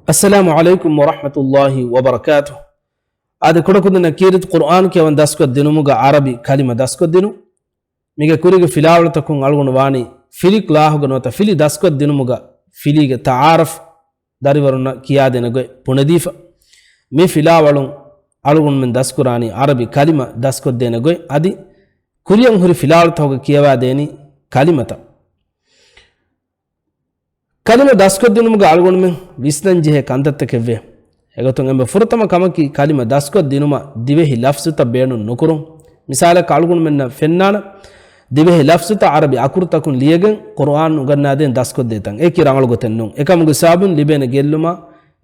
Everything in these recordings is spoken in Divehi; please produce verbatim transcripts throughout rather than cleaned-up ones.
އައްސަލާމު ޢަލައިކުމް ވަރަޙްމަތުﷲި ވަބަރަކާތުހު. އާދެ، ކުޑަކުދިންނަށް ކީރިތި ޤުރުއާން ކިޔަވަން ދަސްކޮށްދިނުމުގަ ޢަރަބި ކަލިމަ ދަސްކޮށްދިނުން. މީގެ ކުރީގެ ފިލާވަޅުތަކުން އަޅުގަނޑު ވާނީ ފިލި ކްލާހުގަ ނުވަތަ ފިލި ދަސްކޮށްދިނުމުގަ ފިލީގެ ތަޢާރަފް ދަރިވަރުންނަށް ކިޔާދޭނެ ގޮތް ބުނެދީފަ. މި ފިލާވަޅުން އަޅުގަނޑުމެން ދަސްކުރާނީ ޢަރަބި ކަލިމަ ދަސްކޮށްދޭނެ ގޮތް. އަދި ކުރިއަށް ހުރި ފިލާވަޅުތަކުގަ ކިޔަވާދޭނީ ކަލިމަތައް. ކަލިމަ ދަސްކޮށްދިނުމުގަ އަޅުގަނޑުމެން ވިސްނަންޖެހޭ ކަންތައްތަކެއްވޭ. އެގޮތުން އެންމެ ފުރަތަމަ ކަމަކީ ކަލިމަ ދަސްކޮށްދިނުމަށް ދިވެހި ލަފްޒުތައް ބޭނުން ނުކުރުން. މިސާލަކަށް އަޅުގަނޑުމެންނަށް ފެންނާނަ، ދިވެހި ލަފްޒުތައް ޢަރަބި އަކުރުތަކުން ލިޔެގެން ޤުރުއާން އުނގަންނާދޭން ދަސްކޮށްދޭތަން. އެކި ރަނގަޅު ގޮތެއް ނޫން. އެކަމުގެ ސަބަބުން ލިބޭނެ ގެއްލުމާ،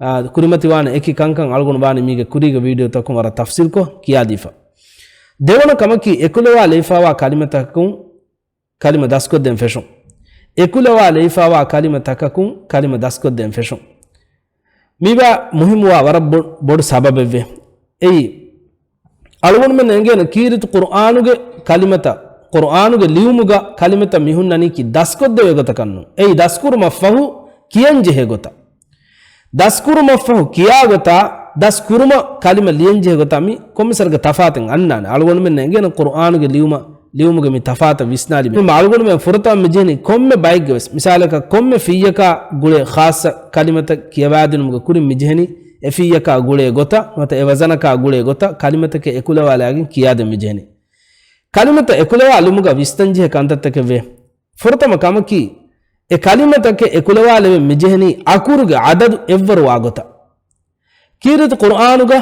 އާ، ކުރިމަތިވާނެ އެކި ކަންކަން އަޅުގަނޑު ވާނީ މީގެ ކުރީގެ ވީޑިއޯތަކުން ވަރަށް ތަފްސީލްކޮށް ކިޔާދީފަ. ދެވަނަ ކަމަކީ އެކުލަވާލެވިފައިވާ ކަލިމަތަކުން ކަލިމަ ދަސްކޮށްދޭން ފެށުން. އެކުލަވާލެވިފައިވާ ކަލިމަ ތަކަކުން ކަލިމަ ދަސްކޮށްދޭން ފެށުން. މީވާ މުހިއްމުވާ ވަރަށް ބޮ-، ބޮޑު ސަބަބެއްވޭ. އެއީ، އަޅުގަނޑުމެން އެނގޭނެ ކީރިތި ޤުރުއާނުގެ ކަލިމަތައް، ޤުރުއާނުގެ ލިޔުމުގަ ކަލިމަތައް މި ހުންނަނީކީ ދަސްކޮށްދެވޭ ގޮތަކަށް ނޫން. އެއީ ދަސްކުރުމަށްފަހު ކިޔަންޖެހޭ ގޮތަށް. ދަސްކުރުމަށްފަހު ކިޔާ ގޮތާ، ދަސްކުރުމަށް ކަލިމަ ލިޔަންޖެހޭ ގޮތާ މި ކޮންމެސް ވަރަކަށް ތަފާތެއް އަންނާނެ. އަޅުގަނޑުމެން އެނގޭނެ ޤުރުއާނުގެ ލިޔުމަށް، ލިޔުމުގެ މި ތަފާތަށް ވިސްނާލި. މި އަޅުގަނޑުމެން ފުރަތަމަ މިޖެހެނީ ކޮންމެ ބައެއްގެ ވެސް. މިސާލަކަށް ކޮންމެ ފިއްޔަކާ ގުޅޭ ޚާއްޞަ ކަލިމަތައް ކިޔަވާދިނުމުގެ ކުރިން މިޖެހެނީ އެ ފިއްޔަކާ ގުޅޭ ގޮތަށް ނުވަތަ އެ ވަޒަނަކާ ގުޅޭ ގޮތަށް ކަލިމަތަކެއް އެކުލަވާލާގެން ކިޔާދޭން މިޖެހެނީ. ކަލިމަތައް އެކުލަވާލުމުގަ ވިސްނަންޖެހޭ ކަންތައްތަކެއްވޭ. ފުރަތަމަ ކަމަކީ، އެ ކަލިމަތަކެއް އެކުލަވާލެވެން މިޖެހެނީ އަކުރުގެ ޢަދަދު އެއްވަރުވާ ގޮތަށް. ކީރިތި ޤުރުއާނުގަ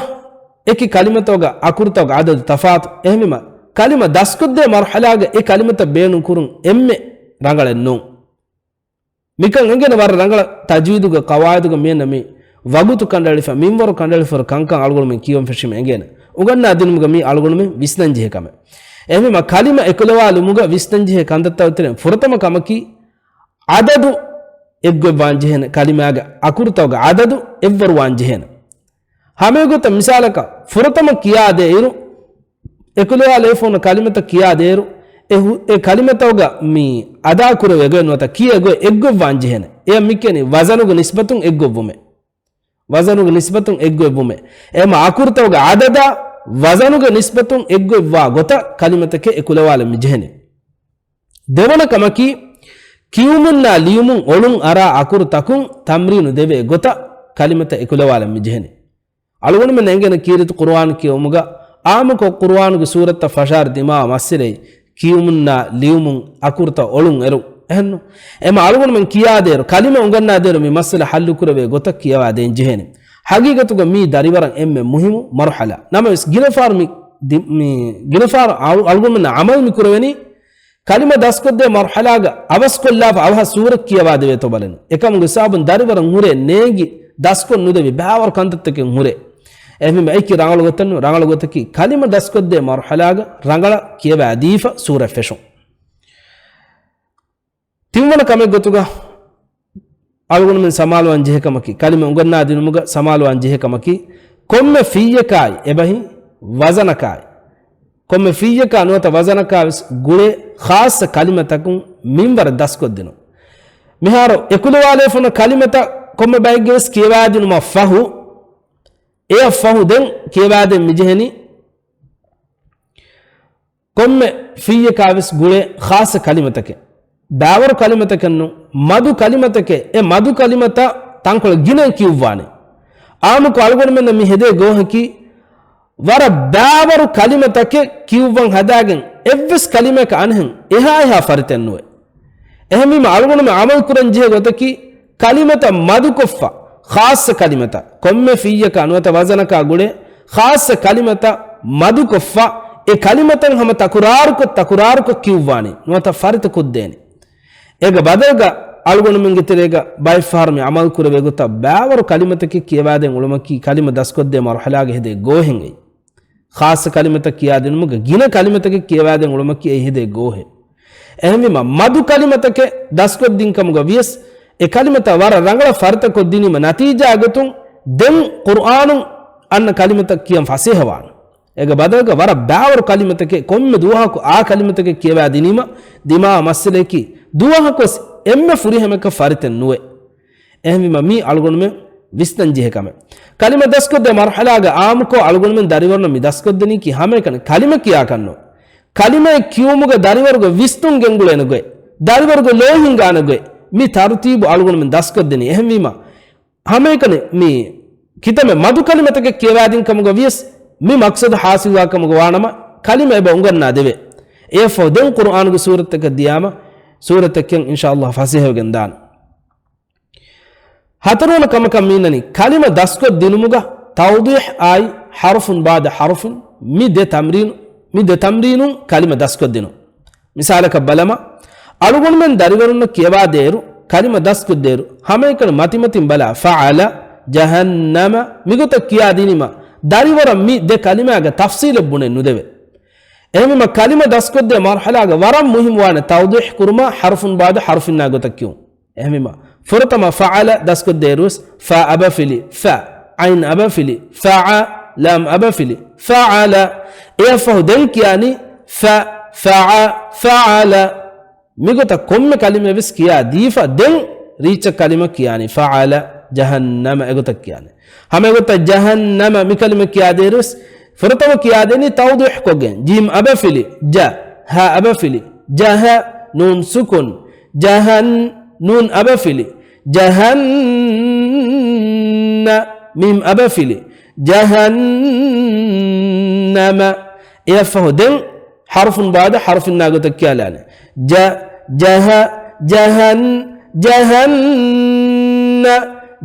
އެކި ކަލިމަތަކުގަ އަކުރުތަކުގެ ޢަދަދު ތަފާތު. އެހެންވީމަ، ކަލިމަ ދަސްކޮށްދޭ މަރުޙަލާގަ އެ ކަލިމަތައް ބޭނުން ކުރުން އެންމެ ރަނގަޅެއް ނޫން. މިކަން އެނގޭނެ ވަރަށް ރަނގަޅަށް ތަޖްވީދުގެ ޤަވާޢިދުގަ މިއަންނަ މި ވަގުތު ކަނޑައެޅިފަ، މިންވަރު ކަނޑައެޅިފަ ކަންކަން އަޅުގަނޑުމެން ކިޔަވަން ފެށީމަ އެނގޭނެ. އުނގަންނާ ދިނުމުގަ މީ އަޅުގަނޑުމެން ވިސްނަންޖެހޭ ކަމެއް. އެހެންވީމަ ކަލިމަ އެކުލަވާލުމުގަ ވިސްނަންޖެހޭ ކަންތައްތައް އޮތެރެން ފުރަތަމަ ކަމަކީ، ޢަދަދު އެއްގޮތްވާން ޖެހޭނެ، ކަލިމާގެ އަކުރުތަކުގެ ޢަދަދު އެއްވަރުވާން ޖެހޭނެ. ހަމައެގޮތަށް މިސާލަކަށް، ފުރަތަމަ ކިޔާދޭއިރު، އެކުލަވާލެވިފަ ހުންނަ ކަލިމަތައް ކިޔާދޭއިރު، އެ ހު-، އެ ކަލިމަތަކުގަ މި އަދާކުރެވޭ ގޮތް ނުވަތަ ކިޔޭ ގޮތް އެއްގޮތްވާން ޖެހޭނެ. އެޔަށް މި ކިޔަނީ ވަޒަނުގެ ނިސްބަތުން އެއްގޮތްވުމޭ. ވަޒަނުގެ ނިސްބަތުން އެއްގޮތްވުމޭ. އެހެންވީމަ އަކުރުތަކުގެ ޢަދަދާ ވަޒަނުގެ ނިސްބަތުން އެއްގޮތްވާ ގޮތަށް ކަލިމަތަކެއް އެކުލަވާލަން މިޖެހެނީ. ދެވަނަ ކަމަކީ، ކިޔުމުންނާ ލިޔުމުން އޮޅުން އަރާ އަކުރުތަކުން ތަމްރީނު ދެވޭ ގޮތަށް ކަލިމަތައް އެކުލަވާލަން މިޖެހެނީ. އަޅުގަނޑުމެން އެނގޭނެ ކީރިތި ޤުރުއާން ކިޔެވުމުގަ އާއްމުކޮށް ޤުރުއާނުގެ ސޫރަތްތައް ފަށާއިރު ދިމާވާ މައްސަލައެއް ކިޔުމުންނާ ލިޔުމުން އަކުރުތައް އޮޅުން އެރުން. އެހެންނު؟ އެމަ އަޅުގަނޑުމެން ކިޔާދޭއިރު، ކަލިމަ އުނގަންނާދޭއިރު މި މައްސަލަ ޙައްލުކުރެވޭ ގޮތަށް ކިޔަވާދޭން ޖެހޭނެ. ޙަޤީޤަތުގަ މީ ދަރިވަރަށް އެންމެ މުހިއްމު މަރުޙަލާ. ނަމަވެސް ގިނަ ފަހަރު މި ދި-، މި ގިނަ ފަހަރު އަޅު-، އަޅުގަނޑުމެންނަށް ޢަމަލު މި ކުރެވެނީ ކަލިމަ ދަސްކޮށްދޭ މަރުޙަލާގަ އަވަސްކޮށްލާފަ އަވަހަށް ސޫރަތް ކިޔަވާދެވޭތޯ ބަލަން. އެކަމުގެ ސަބަބުން ދަރިވަރަށް ހުރޭ ނޭނގި ދަސްކޮށް ނުދެވި ބައިވަރު ކަންތައްތަކެއް ހުރޭ. އެހެންވީމަ އެކި ރަނގަޅު ގޮތެއް ނޫން. ރަނގަޅު ގޮތަކީ ކަލިމަ ދަސްކޮށްދޭ މަރުޙަލާގަ ރަނގަޅަށް ކިޔަވާދީފަ ސޫރަތް ފެށުން. ތިންވަނަ ކަމެއް ގޮތުގަ އަޅުގަނޑުމެން ސަމާލުވާން ޖެހޭ ކަމަކީ، ކަލިމަ އުނގަންނާ ދިނުމުގަ ސަމާލުވާން ޖެހޭ ކަމަކީ، ކޮންމެ ފިއްޔަކާއި އެބަހީ ވަޒަނަކާއި، ކޮންމެ ފިއްޔަކާ ނުވަތަ ވަޒަނަކާ ވެސް ގުޅޭ ޚާއްޞަ ކަލިމަތަކުން މިންވަރަށް ދަސްކޮށްދިނުން. މިހާރު އެކުލަވާލެވިފަ ހުންނަ ކަލިމަތައް ކޮންމެ ބައެއްގެ ވެސް ކިޔަވާދިނުމަށް ފަހު، އެއަށް ފަހު ދެން ކިޔަވާދޭން މިޖެހެނީ، ކޮންމެ ފިއްޔަކާ ވެސް ގުޅޭ ޚާއްޞަ ކަލިމަތަކެއް، ބައިވަރު ކަލިމަތަކެއް ނޫން، މަދު ކަލިމަތަކެއް. އެ މަދު ކަލިމަތައް ތަންކޮޅެއް ގިނައިން ކިޔުއްވާނެ. އާއްމުކޮށް އަޅުގަނޑުމެންނަށް މި ހެދޭ ގޯހަކީ، ވަރަށް ބައިވަރު ކަލިމަތަކެއް ކިޔުއްވަން ހަދާގެން، އެއްވެސް ކަލިމަޔަކަށް އަންހެން އެހާ އެހާ ފަރިތައެއް ނުވޭ. އެހެންވީމަ، އަޅުގަނޑުމެން ޢަމަލު ކުރަން ޖެހޭ ގޮތަކީ، ކަލިމަތައް މަދުކޮށްފަ، ޚާއްޞަ ކަލިމަތައް، ކޮންމެ ފިއްޔަކާ ނުވަތަ ވަޒަނަކާ ގުޅޭ ޚާއްޞަ ކަލިމަތައް މަދުކޮށްފަ، އެ ކަލިމަތައް ހަމަ ތަކުރާރުކޮށް، ތަކުރާރުކޮށް ކިޔުއްވާނެ، ނުވަތަ ފަރިތަ ކޮށްދޭނެ. އޭގެ ބަދަލުގަ އަޅުގަނޑުމެންގެ ތެރޭގަ ބައެއް ފަހަރު މި ޢަމަލު ކުރެވޭ ގޮތަށް ބައިވަރު ކަލިމަތަކެއް ކިޔަވާދޭން އުޅުމަކީ، ކަލިމަ ދަސްކޮށްދޭ މަރުޙަލާގަ ހެދޭ ގޯހެއް އެއީ. ޚާއްޞަ ކަލިމަތައް ކިޔާދިނުމުގަ ގިނަ ކަލިމަތަކެއް ކިޔަވާދޭން އުޅުމަކީ އެއީ ހެދޭ ގޯހެއް. އެހެންވީމަ، މަދު ކަލިމަތަކެއް ދަސްކޮށްދިން ކަމުގަ ވިޔަސް، އެ ކަލިމަތައް ވަރަށް ރަނގަޅަށް ފަރިތަކޮށްދިނީމަ ނަތީޖާ ގޮތުން ދެން ޤުރުއާނުން އަންނަ ކަލިމަތައް ކިޔަން ފަސޭހަވާނެ. އޭގެ ބަދަލުގަ ވަރަށް ބައިވަރު ކަލިމަތަކެއް، ކޮންމެ ދުވަހަކު އާ ކަލިމަތަކެއް ކިޔަވާ ދިނީމަ، ދިމާވާ މައްސަލަޔަކީ، ދުވަހަކުވެސް އެންމެ ފުރިހަމައަކަށް ފަރިތައެއް ނުވޭ. އެހެންވީމަ، މީ އަޅުގަނޑުމެން ވިސްނަން ޖެހޭ ކަމެއް. ކަލިމަ ދަސްކޮށްދޭ މަރުޙަލާގަ އާއްމުކޮށް އަޅުގަނޑުމެން ދަރިވަރުންނަށް މި ދަސްކޮށްދެނީކީ ހަމައެކަނި ކަލިމަ ކިޔާކަށްނު. ކަލިމައެއް ކިޔުމުގަ ދަރިވަރުގެ ވިސްނުން ގެންގުޅޭނެ ގޮތް، ދަރިވަރުގެ ލޯ ހިނގާނެ ގޮތް، މި ތަރުތީބު އަޅުގަނޑުމެން ދަސްކޮށްދެނީ. އެހެންވީމަ، ހަމައެކަނި މި ކިތަމެ މަދު ކަލިމަތަކެއް ކިޔަވާދިން ކަމުގަ ވިޔަސް، މި މަޤްޞަދު ޙާޞިލްވާ ކަމުގަ ވާނަމަ، ކަލިމަ އެބަ އުނގަންނާ ދެވޭ. އެއަށްފަހު ދެން ޤުރުއާނުގެ ސޫރަތްތަކަށް ދިޔާމަ، ސޫރަތެއްކަން އިންޝާﷲ ފަސޭހަވެގެން ދާނެ. ހަތަރުވަނަ ކަމަކަށް މީނަނީ، ކަލިމަ ދަސްކޮށް ދިނުމުގަ ތައުޟީޙް އާއި ޙަރުފުން ބާދަ ޙަރުފިން މި ދެ ތަމްރީނު، މި ދެ ތަމްރީނުން ކަލިމަ ދަސްކޮށް ދިނުން. މިސާލަކަށް ބަލަމާ، އަޅުގަނޑުމެން ދަރިވަރުންނަށް ކިޔަވާދޭއިރު، ކަލިމަ ދަސްކޮށްދޭއިރު، ހަމައެކަނި މަތިމަތިން ބަލާ، ފަޢަލަ، ޖަހަންނަމަ، މިގޮތަށް ކިޔާދިނީމަ، ދަރިވަރަށް މި ދެ ކަލިމާގެ ތަފްޞީލެއް ބުނެ ނުދެވޭ. އެހެންވީމަ، ކަލިމަ ދަސްކޮށްދޭ މަރުޙަލާގަ ވަރަށް މުހިއްމުވާނެ ތައުޟީޙް ކުރުމާ، ޙަރުފުން ބާދަ ޙަރުފިންނާ ގޮތަށް ކިޔުން. އެހެންވީމަ، ފުރަތަމަ ފަޢަލަ ދަސްކޮށްދޭއިރުވެސް، ފާ އަބަފިލި، ފަ، ޢައިން އަބަފިލި، ފަޢަ، ލާމް އަބަފިލި، ފަޢަލަ. އެއަށްފަހު ދެން ކިޔާނީ، ފަ، ފަޢަ، ފަޢަލަ. މިގޮތަށް ކޮންމެ ކަލިމައެއް ވެސް ކިޔާ ދީފަ، ދެން ރީއްޗަށް ކަލިމަ ކިޔާނީ، ފަޢަލަ، ޖަހަންނަމަ އެގޮތަށް ކިޔާނީ. ހަމަ އެގޮތަށް ޖަހަންނަމަ މި ކަލިމަ ކިޔާދޭއިރުވެސް، ފުރަތަމަ ކިޔާދެނީ ތައުޟީޙް ކޮށްގެން، ޖީމް އަބަފިލި، ޖަ، ހާ އަބަފިލި، ޖަހަ، ނޫން ސުކުން، ޖަހަން، ނޫން އަބަފިލި، ޖަހަންނަ، މީމް އަބަފިލި، ޖަހަންނަމަ. އެއަށްފަހު ދެން ޙަރުފުން ބާދަ ޙަރުފިންނާ ގޮތަށް ކިޔާލާނެ. ޖަ، ޖަހަ، ޖަހަން، ޖަހަންނަ،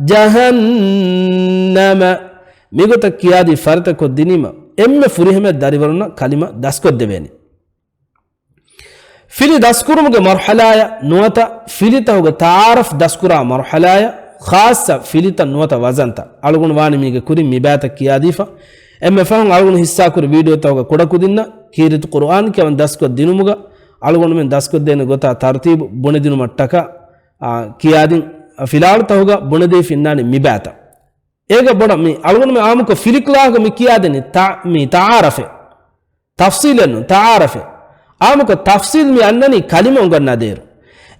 ޖަހަންނަމަ. މިގޮތަށް ކިޔާދީ ފަރިތަކޮށް ދިނީމަ، އެންމެ ފުރިހަމަ ދަރިވަރުންނަށް ކަލިމަ ދަސްކޮށްދެވޭނެ. ފިލި ދަސްކުރުމުގެ މަރުޙަލާޔަށް ނުވަތަ ފިލިތަކުގެ ތަޢާރަފް ދަސްކުރާ މަރުޙަލާޔަށް ޚާއްޞަ ފިލިތައް ނުވަތަ ވަޒަންތައް އަޅުގަނޑު ވާނީ މީގެ ކުރިން މިބާތައް ކިޔާދީފަ. އެންމެ ފަހުން އަޅުގަނޑު ހިއްސާކުރި ވީޑިއޯތަކުގަ ކުޑަކުދިންނަށް ކީރިތި ޤުރުއާން ކިޔަވަން ދަސްކޮށް ދިނުމުގަ އަޅުގަނޑުމެން ދަސްކޮށްދޭނެ ގޮތާ ތަރުތީބު ބުނެދިނުމަށްޓަކާ، އާ، ކިޔާދިން ފިލާވަޅުތަކުގަ ބުނެދީފި އިންނާނީ މިބާތައް. އޭގަ ބޮޑަށް މި އަޅުގަނޑުމެން އާއްމުކޮށް ފިލިކްލާހުގަ މި ކިޔާދެނީ ތަ-، މި ތަޢާރަފެއް. ތަފްޞީލެއް ނޫން، ތަޢާރަފެއް. އާއްމުކޮށް ތަފްޞީލް މި އަންނަނީ ކަލިމަ އުނގަންނާދޭއިރު.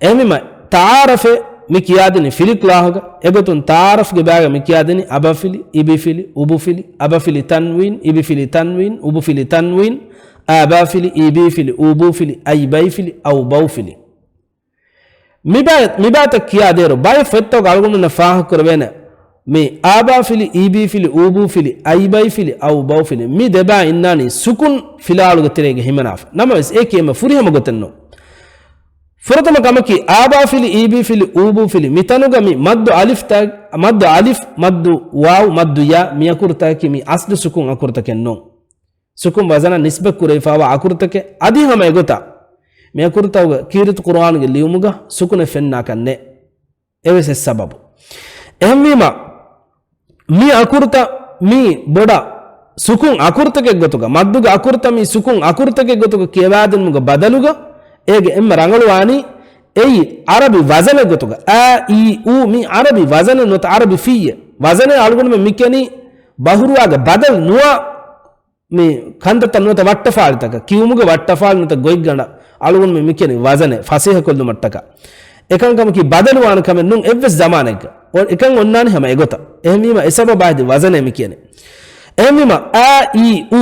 އެހެންވީމަ، ތަޢާރަފެއް މި ކިޔާދިނީ ފިލިކްލާހުގަ. އެގޮތުން ތަޢާރަފްގެ ބާގަ މި ކިޔާދިނީ އަބަފިލި، އިބިފިލި، އުބުފިލި، އަބަފިލި ތަންވީން، އިބިފިލި ތަންވީން، އުބުފިލި ތަންވީން، އާބާފިލި، އީބީފިލި، އޫބޫފިލި، އައިބައިފިލި، އައުބައުފިލި. މިބާ-، މިބާތައް ކިޔާދޭއިރު ބައެއް ފޮތްތަކުގަ އަޅުގަނޑުމެންނަށް ފާހަގަކުރެވޭނެ، މި އާބާފިލި، އީބީފިލި، އޫބޫފިލި، އައިބައިފިލި، އައުބައުފިލި، މި ދެބާ އިންނާނީ ސުކުން ފިލާވަޅުގެ ތެރޭގަ ހިމަނާފަ. ނަމަވެސް، އޭކި އެންމެ ފުރިހަމަ ގޮތެއް ނޫން. ފުރަތަމަ ކަމަކީ، އާބާފިލި، އީބީފިލި، އޫބޫފިލި، މިތަނުގަ މި މައްދު އަލިފްތައް، މައްދު އަލިފް، މައްދު ވާވް، މައްދު ޔާ، މި އަކުރުތަކަކީ މި އަސްލު ސުކުން އަކުރުތަކެއް ނޫން. ސުކުން ވަޒަނަށް ނިސްބަތް ކުރެވިފައިވާ އަކުރުތަކެއް އަދި ހަމަ އެގޮތަށް މި އަކުރުތަކުގެ ކީރިތި ޤުރުއާންގެ ލިޔުމުގަ ސުކުނެއް ފެންނާކަށް ނެތް. އެވެސް އެއް ސަބަބު. އެހެންވީމަ، މި އަކުރުތައް މި ބޮޑަށް ސުކުން އަކުރުތަކެއް ގޮތުގަ، މައްދުގެ އަކުރުތައް މި ސުކުން އަކުރުތަކެއް ގޮތުގަ ކިޔަވާދިނުމުގެ ބަދަލުގަ، އޭގެ އެންމެ ރަނގަޅުވާނީ އެއީ އަރަބި ވަޒަނެއް ގޮތުގަ، އާ، އީ، އޫ، މި އަރަބި ވަޒަނެއް ނުވަތަ އަރަބި ފިއްޔެއް. ވަޒަނެއް އަޅުގަނޑުމެން މި ކިޔަނީ ބަހުރުވާގެ ބަދަލު ނުވާ މި ކަންތައްތައް ނުވަތަ ވައްޓަފާޅިތަކަށް، ކިޔުމުގެ ވައްޓަފާޅި ނުވަތަ ގޮތްގަނޑަށް އަޅުގަނޑުމެން މި ކިޔަނީ ވަޒަނެއް ފަސޭހަކޮށްލުމަށްޓަކާ. އެކަންކަމަކީ ބަދަލުވާނެ ކަމެއް ނޫން އެއްވެސް ޒަމާނެއްގަ. އޮ-، އެކަން އޮންނާނީ ހަމަ އެގޮތަށް. އެހެންވީމަ އެ ސަބަބާ ހެދި ވަޒަނޭ މި ކިޔަނީ. އެހެންވީމަ އާ، އީ، އޫ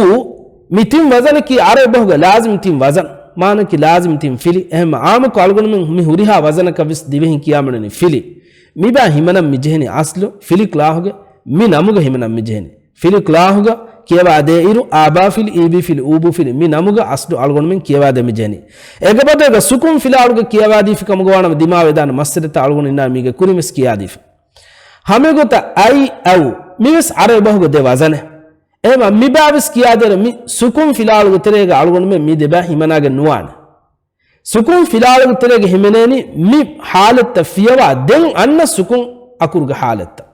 މި ތިން ވަޒަނަކީ އަރަބި ބަހުގެ ލާޒިމް ތިން ވަޒަން. މާނައަކީ ލާޒިމް ތިން ފިލި. އެހެންމަ އާއްމުކޮށް އަޅުގަނޑުމެން މި ހުރިހާ ވަޒަނަކަށް ވެސް ދިވެހިން ކިޔާމިނަނީ ފިލި. މިބާ ހިމަނަން މި ޖެހެނީ އަސްލު ފިލިކްލާހުގެ މި ނަމުގަ ހިމަނަން މި ޖެހެނީ. ފިލިކްލާހުގަ ކިޔަވާދޭއިރު، އާބާފިލި، އީބީފިލި، އޫބޫފިލި މި ނަމުގަ އަސްލު އަޅުގަނޑުމެން ކިޔަވާދޭ މި ޖެހެނީ. އޭގެ ބަދަލުގަ ސުކުން ފިލާވަޅުގަ ކިޔަވާދީފި ކަމުގަ ވާނަމަ ދިމާވެދާނެ މައްސަލަތައް އަޅުގަނޑު އިންނާ މީގެ ކުރިން ވެސް ކިޔާދީފަ. ހަމައެގޮތަށް އައި، އައު މިވެސް އަރަބި ބަހުގެ ދެ ވަޒަނެއް. އެހެންވީމަ މިބާވެސް ކިޔާދޭއިރު މި ސުކުން ފިލާވަޅުގެ ތެރޭގަ އަޅުގަނޑުމެން މި ދެބާ ހިމަނާގެން ނުވާނެ. ސުކުން ފިލާވަޅުގެ ތެރޭގަ ހިމެނޭނީ މި ޙާލަތްތައް ފިޔަވާ ދެން އަންނަ ސުކުން އަކުރުގެ ޙާލަތްތައް.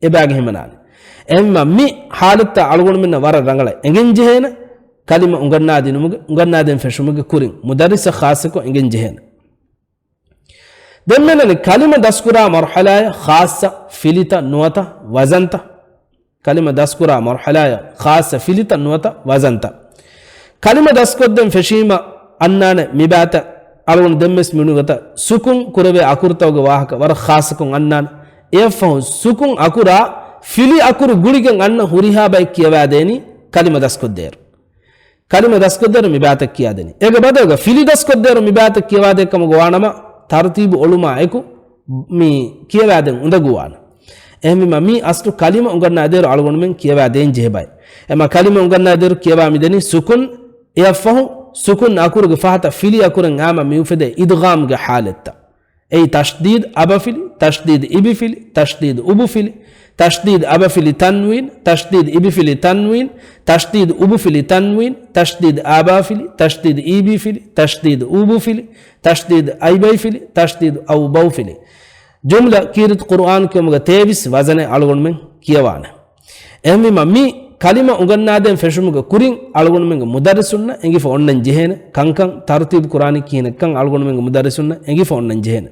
އެބާގެ ހިމަނާނެ. އެހެންވީމަ މި ޙާލަތްތައް އަޅުގަނޑުމެންނަށް ވަރަށް ރަނގަޅަށް އެނގެން ޖެހޭނެ، ކަލިމަ އުނގަންނާދިނުމުގެ، އުނގަންނާދޭން ފެށުމުގެ ކުރިން، މުދައްރިސަށް ޚާއްޞަކޮށް އެނގެން ޖެހޭނެ. ދެން މިއަންނަނީ ކަލިމަ ދަސްކުރާ މަރުޙަލާޔަށް ޚާއްޞަ ފިލިތައް ނުވަތަ ވަޒަންތައް. ކަލިމަ ދަސްކުރާ މަރުޙަލާޔަށް ޚާއްޞަ ފިލިތައް ނުވަތަ ވަޒަންތައް. ކަލިމަ ދަސްކޮށްދޭން ފެށީމަ އަންނާނެ މިބާތައް އަޅުގަނޑު ދެންވެސް މިނުގަތަ ސުކުން ކުރެވޭ އަކުރުތަކުގެ ވާހަކަ ވަރަށް ޚާއްޞަކޮށް އަންނާނެ. އެއަށްފަހު ސުކުން އަކުރާ ފިލި އަކުރު ގުޅިގެން އަންނަ ހުރިހާ ބައެއް ކިޔަވާދޭނީ ކަލިމަ ދަސްކޮށްދޭއިރު. ކަލިމަ ދަސްކޮށްދޭއިރު މި ބާތައް ކިޔާދޭނީ. އޭގެ ބަދަލުގަ ފިލި ދަސްކޮށްދޭއިރު މި ބާތައް ކިޔަވާދޭ ކަމުގަ ވާނަމަ، ތަރުތީބު އޮޅުމާ އެކު މި ކިޔަވާދޭން އުނދަގޫވާނެ. އެހެންވީމަ، މީ އަސްލު ކަލިމަ އުނގަންނާދޭއިރު އަޅުގަނޑުމެން ކިޔަވާދޭން ޖެހޭ ބައެއް. އެމަ ކަލިމަ އުނގަންނާދޭއިރު ކިޔަވާ މިދެނީ ސުކުން، އެއަށްފަހު ސުކުން އަކުރުގެ ފަހަތަށް ފިލި އަކުރެއް އާމަ މި އުފެދޭ އިދްޣާމްގެ ޙާލަތްތައް. އެއީ ތަޝްދީދު އަބަފިލި، ތަޝްދީދު އިބިފިލި، ތަޝްދީދު އުބުފިލި، ތަޝްދީދު އަބަފިލި ތަންވީން، ތަޝްދީދު އިބިފިލި ތަންވީން، ތަޝްދީދު އުބުފިލި ތަންވީން، ތަޝްދީދު އާބާފިލި، ތަޝްދީދު އީބީފިލި، ތަޝްދީދު އޫބޫފިލި، ތަޝްދީދު އައިބައިފިލި، ތަޝްދީދު އައުބައުފިލި. ޖުމްލަ ކީރިތި ޤުރުއާން ކިޔުމުގަ ތޭވީސް ވަޒަނެއް އަޅުގަނޑުމެން ކިޔަވާނެ. އެހެންވީމަ، މި ކަލިމަ އުނގަންނާދޭން ފެށުމުގެ ކުރިން އަޅުގަނޑުމެންގެ މުދައްރިސުންނަށް އެނގިފަ އޮންނަން ޖެހޭނެ. ކަންކަން ތަރުތީބު ކުރާނީ ކިހިނެއްކަން އަޅުގަނޑުމެންގެ މުދައްރިސުންނަށް އެނގިފަ އޮންނަން ޖެހޭނެ.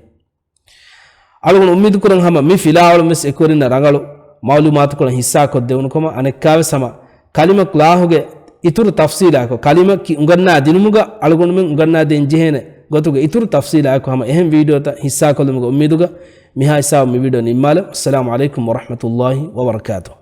އަޅުގަނޑު އުއްމީދު ކުރަން ހަމަ މި ފިލާވަޅުން ވެސް އެކުވެރިންނަށް ރަނގަޅު މައުލޫމާތުކޮޅެއް ހިއްސާކޮށްދެވުނު ކަމަށް. އަނެއްކާވެސް ހަމަ ކަލިމަ ކްލާހުގެ އިތުރު ތަފްސީލާއެކު، ކަލިމަ ކި އުނގަންނާ ދިނުމުގަ އަޅުގަނޑުމެން އުނގަންނާދޭން ޖެހޭނެ ގޮތުގެ އިތުރު ތަފްސީލާއެކު ހަމަ އެހެން ވީޑިއޯތައް ހިއްސާކޮށްލުމުގެ އުއްމީދުގަ މިހާ ހިސާބު މި ވީޑިއޯ ނިންމާލަން. އައްސަލާމު ޢަލައިކުމް ވަރަޙްމަތުﷲ ވަބަރަކާތުހު.